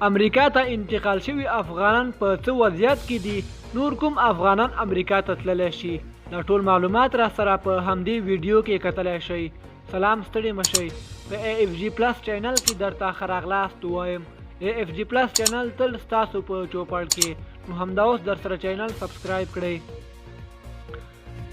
امریکا ته انتقال شوي افغانان په څه وضعیت کې دي؟ نور کوم افغانان امریکا ته تللی شي؟ دا ټول معلومات راسره په همدې ویډیو کې کتلی شئ. سلام ستړي مه شئ، په ای اف جي پلس چینل کې درته ښه راغلاست وایم. ای اف جي پلس چینل تل ستاسو په چوپړ کې، نو همدا اوس درسره چینل سبسکرایب کړئ.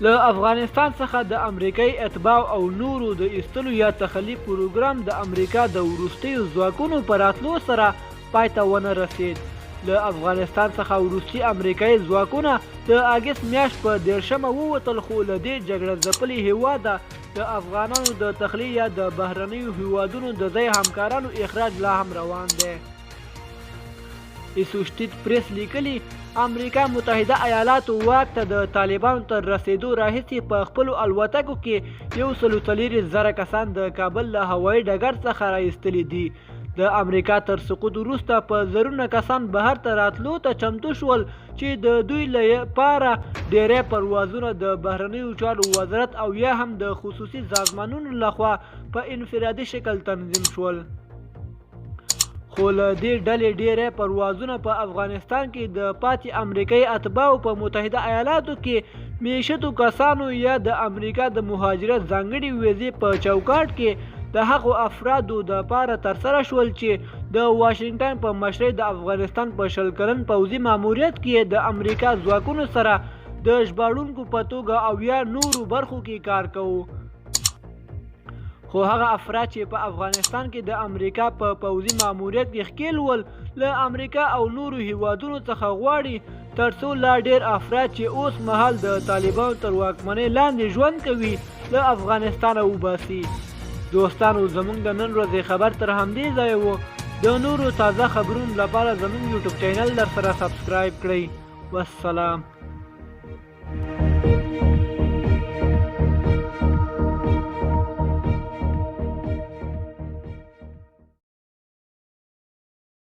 له افغانستان څخه د امریکايي اتباعو او نورو د ایستلو یا تخلي پروګرام د امریکا د وروستیو ځواکونو په راتلو سره پای ته ونه رسید. له افغانستان څخه وروستي امریکايي ځواکونه د اګست میاشت په دېرشمه ووتل، خو له دې جګړه ځپلي هېواده د افغانانو د تخلیې یا د بهرنیو هېوادونو د ځای همکارانو اخراج لا هم روان دی. اسوشتید پریس لیکلي، امریکا متحده ایالاتو واک ته د طالبانو تر رسېدو راهیسې په خپلو الوتکو کې 140,000 کسان د کابل له هوایي ډګر څخه را ایستلي دي. د امریکا تر سقوط وروسته په زرونه کسان بهر ته راتلو ته چمتو شول چې د دوی لپاره ډیری پروازونه د بهرنیو چارو وزارت او یا هم د خصوصي سازمانونو لخوا په انفرادي شکل تنظیم شول. خو له دې ډلې ډېری پروازونه په افغانستان کې د پاتې امریکایي اتباعو، په متحده ایالاتو کې میشتو کسانو یا د امریکا د مهاجرت ځانګړې ویزې په چوکاټ کې د هغو افرادو د پاره ترسره شول چې د واشنګټن په مشرۍ د افغانستان په 20 کلن پوځي ماموریت کې د امریکا ځواکونو سره د ژباړونکو په توګه او یا نورو برخو کې کار کوو. خو هغه افراد چې په افغانستان کې د امریکا په پوځي ماموریت کې ښکیل ول، له امریکا او نورو هیوادونو څخه غواړي ترڅو لا ډیر افراد چې اوس مهال د طالبانو تر واکمنۍ لاندې ژوند کوي، له افغانستانه وباسي. دوستانو، زموږ د نن ورځې خبر تر همدې ځایه وو. د نورو تازه خبرونو لپاره زموږ یوټیوب چینل درسره سبسکرایب کړئ. والسلام.